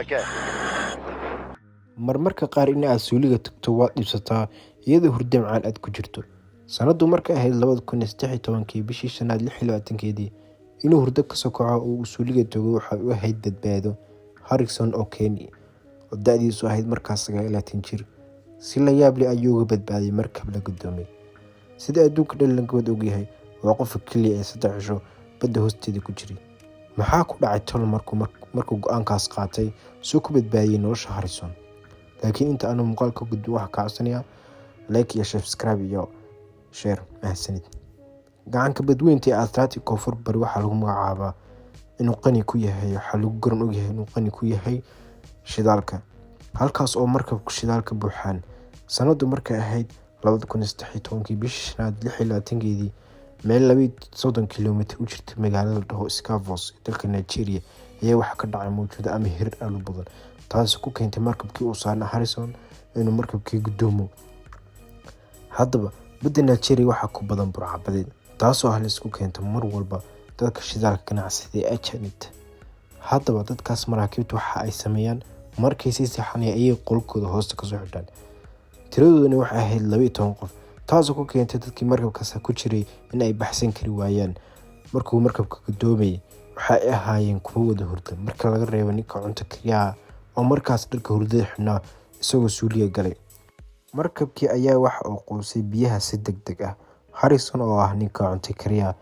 Okay. Marmarka qaar in aad suuliga tagto waad dhibsataa iyadoo hurdo macaan aad ku jirto. Sanadu markay ahayd 2013-kii bishii shanaad 26-keedii, inuu hurdo ka soo kaco oo uu suuliga tago waxay u ahayd badbaado. Harrison Okene, oo da'diisu ahayd markaas 29 jir, si la yaab leh ayuu uga badbaaday markab la gudoomay. Sida adduunka dhan laga wada ogyahay, waa qofka kaliya ee 3 cisho badda hoosteeda ku jiray. Maxaa ku dhacay tol markuu go'aankaas qaatay si uu ku badbaadiyay nolosha Harrison? Laakiin inta aanu muuqaalka ka gudbin, waxaan ka codsanayaa like iyo subscribe iyo share. Mahadsanid. Gacanka badweynta ee Atlantic Koonfur Bari waxaa lagu magacaabaa inuu qani ku yahay, waxaa lagu garan ogyahay inuu qani ku yahay shidaalka, halkaas oo markabku shidaalka buuxaan. Sanadu markay ahayd 2013-kii bishii shanaad 26-keedii, meel 32 kiiloomitir u jirta magaalada la dhaho Scavos ee dalka Nigeria ayaa waxaa ka dhacay mawjado ama hirar aad u badan, taasi ku keentay markabkii uu saarnaa Harrison inuu markabkii gudoomo. Haddaba badda Nigeria waxaa ku badan burcadbadeed, taasoo halis ku keenta mar walba dadka shidaalka ganacsada ee ajaanibta. Haddaba dadkaas maraakiibta waxa ay sameeyaan markay sii seexanayaan ayay qolkooda hoosta kasoo xidhaan. Tiradooduna waxay ahayd 12 qof, taasoo ku keentay dadkii markabkaas ku jiray in ay baxsan kari waayaan. Markuu markabka gudoomayay, waxa ay ahaayeen kuwo wada hurda marka laga reebo ninka cunto kariyaha oo markaas dharka hurdada xidhnaa isagoo suuliga galay. Markabkii ayaa waxa uu quusay biyaha si degdeg ah. Harrison, oo ah ninka cunto kariyaha,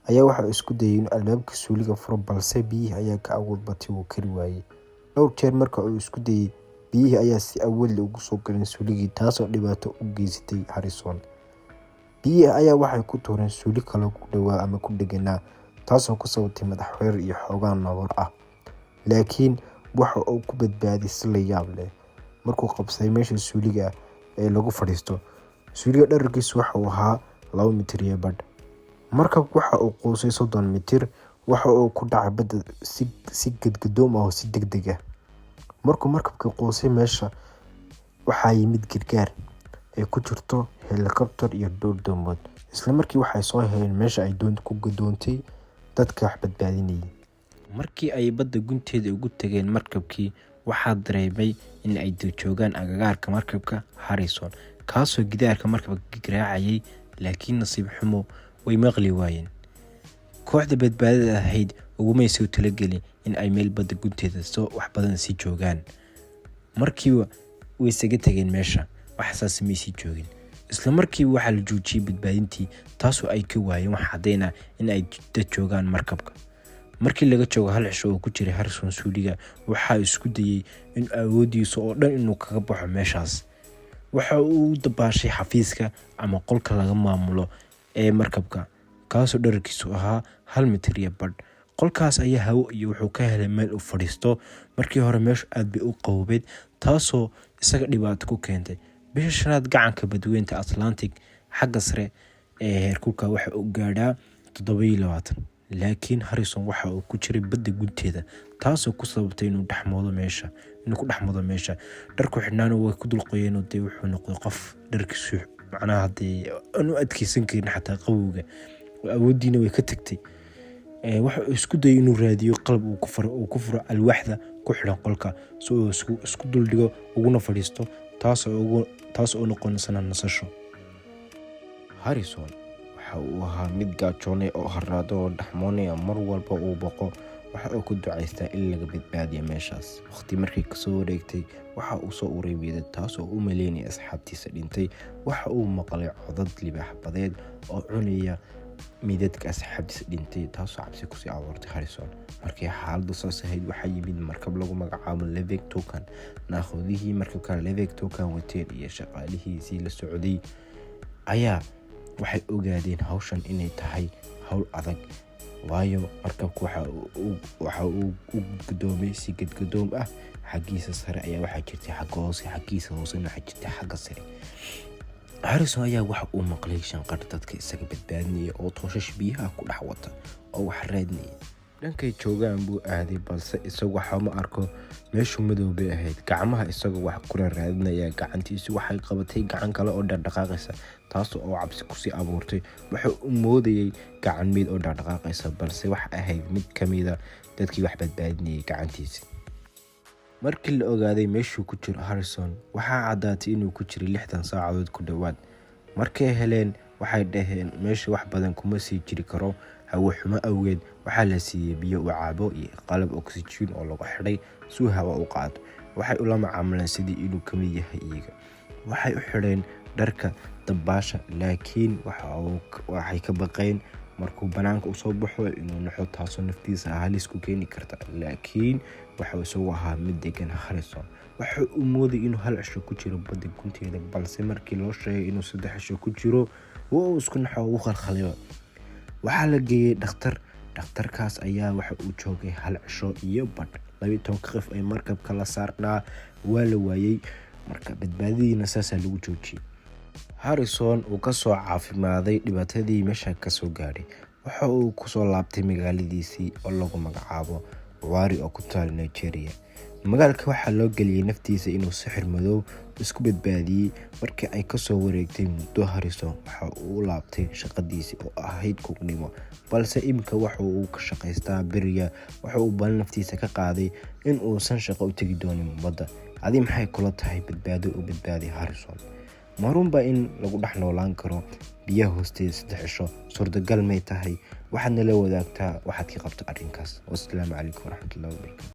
ayaa waxa uu isku dayay inuu albaabka suuliga furo, balse biyihii ayaa ka awood batay, wuu kari waayay. Dhowr jeer marka uu isku dayay, biyihii ayaa si awood leh ugu soo galeen suuligii, taasoo dhibaato u geysatay Harrison. Biyihii ayaa waxay ku tuureen suuli kale ku dhowaa ama ku dheganaa, taasoo ku sababtay madax wareer iyo xoogaa nabar ah. Laakiin waxa uu ku badbaaday si la yaab leh markuu qabsaday meesha suuliga ee lagu fadhiisto. Suuliga dhererkiisu waxa uu ahaa 2.5 mitir. Markabku waxa uu quusay 30 mitir, waxa uu ku dhacay badda si gadgadoom ah oo si degdeg ah. Markuu markabkii quusay meesha, waxaa yimid gargaar ay ku jirto helikobtar iyo dhowr doomood. Isla markii waxay soo heleen meesha ay doontu ku gadoontay dadka wax badbaadinayay. Markii ay badda gunteeda ugu tageen markabkii, waxaa dareemay in ay joogaan agagaarka markabka Harrison, kaasoo gidaarka markabka garaacayay, laakiin nasiib xumo way maqli waayeen. Kooxda badbaadada ahayd ugumay soo talagelin in ay meel badda gunteeda soo wax badan sii joogaan. Markiiba way isaga tageen meesha, wax saas may sii joogin. Isla markiiba waxaa la joojiyay badbaadintii, taasoo ay ka waayeen wax caddeyn ah in ay dad joogaan markabka. Markii laga joogo hal cisho oo ku jiray Harrison suuliga, waxaa isku dayay in awoodiisa oo dhan inuu kaga baxo meeshaas. Waxa uu u dabaashay xafiiska ama qolka laga maamulo ee markabka, kaasoo dhererkiisu ahaa 1.5 mitir. Qolkaas ayaa hawo iyo wuxuu ka helay meel uu fadhiisto. Markii hore meeshu aad bay u qaboobeyd, taasoo isaga dhibaato ku keentay. Bisha shanaad gacanka badweynta Atlantic xagga sare ee heerkulka waxa uu gaadhaa 27, laakiin Harrison waxa uu ku jiray badda gunteeda, taasoo ku sababtay inuu dhexmoodo meesha, inuu ku dhexmoodo meesha. Dharku xidhnaana way ku dul qoyeen oo dee wuxuu noqday qof dharkiisu macnaha dee aan u adkeysan karin xataa qabowga, awooddiina way ka tagtay. Waxa uu isku dayay inuu raadiyo qalab uu ku furo alwaaxda ku xidhan qolka si uu isku duldhigo uguna fadhiisto, taas oo noqonaysana nasasho. Harrison waxa uu ahaa mid gaajoonay oo harraado oo dhaxmoonaya. Mar walba uu boqo, waxa uu ku ducaystaa in laga badbaadiyo meeshaas. Waqti markii kasoo wareegtay, waxa uu soo uray meydad, taasoo u maleynaya asxaabtiisa dhintay. Waxa uu maqlay codad libaax badeed oo cunaya meydadka asxaabtiisa dhintay, taasoo cabsi kusii abuurtay Harrison. Markii xaaladdu saas ahayd, waxaa yimid markab lagu magacaabo Levek Tokan. Naakhodihii markabka Levek Tokan wateen iyo shaqaalihiisii la socday ayaa waxay ogaadeen hawshan inay tahay hawl adag, waayo markabku waxa uu u gudoomay si gadgadoom ah. Xaggiisa sare ayaa waxaa jirtay xagga hoose, xaggiisa hoosena waxaa jirtay xagga sare. Harrison ayaa waxa uu maqlay shanqar dadka isaga badbaadinaya oo tooshash biyaha ku dhex wata oo wax raadinaya. Dhankay joogaan buu aaday, balse isagu waxa ma arko, meeshu madow bay ahayd. Gacmaha isagoo wax kula raadinaya, gacantiisu waxay qabatay gacan kale oo dhaqdhaqaaqaysa, taas oo cabsi kusii abuurtay. Wuxuu u moodayay gacan meyd oo dhaqdhaqaaqaysa, balse waxa ahayd mid ka mida dadkii wax badbaadinayay gacantiisa. Markii la ogaaday meeshuu ku jiro Harrison, waxaa caddaatay inuu ku jiray 60 saacadood ku dhowaad. Markay heleen, waxay dhaheen meesha wax badan kuma sii jiri karo hawo xumo awgeed. Waxaa la siiyey biyo uu cabo iyo qalab oksijiin oo lagu xidhay si uu hawo u qaato. Waxay ula macaamileen sidii inuu ka mid yahay iyaga. Waxay u xidheen dharka dabaasha, laakiin waxay ka baqeen markuu banaanka usoo baxo inuu naxo, taasoo naftiisa halis ku keeni karta. Laakiin waxa isagu ahaa mid degan. Harrison waxa uu mooday inuu hal cisho ku jiro badda gunteeda, balse markii loo sheegay inuu 3 cisho ku jiro, wuu isku naxo, wuu khalkhaliyo. Waxaa la geeyey dhakhtar. Dhakhtarkaas ayaa waxa uu joogay hal cisho iyo badh. 12-ka qof ee markabka la saarnaa waa la waayey. Marka badbaadadiina saasaa lagu joojiyey. Harrison uu kasoo caafimaaday dhibaatadii meesha kasoo gaadhay. Waxa uu kusoo laabtay magaaladiisii oo lagu magacaabo Warri oo ku taal Nigeria. Magaalka waxaa loo geliyey naftiisa inuu sixir madow isku badbaadiyey. Markii ay kasoo wareegtay muddo, Harrison waxa uu u laabtay shaqadiisii oo ahayd kugnimo, balse iminka waxa uu ka shaqaystaa beriga. Waxa uu ballan naftiisa ka qaaday in uusan shaqo u tegi doonin badda. Adi maxay kula tahay badbaado u badbaaday Harrison? Ma runbaa in lagu dhex noolaan karo biyaha hoosteeda 3 cisho? Suurtagal may tahay? Waxaad nala wadaagtaa waxaad ka qabto arrinkaas. Wassalaamu calaykum waraxmatullahi wabarakaatu.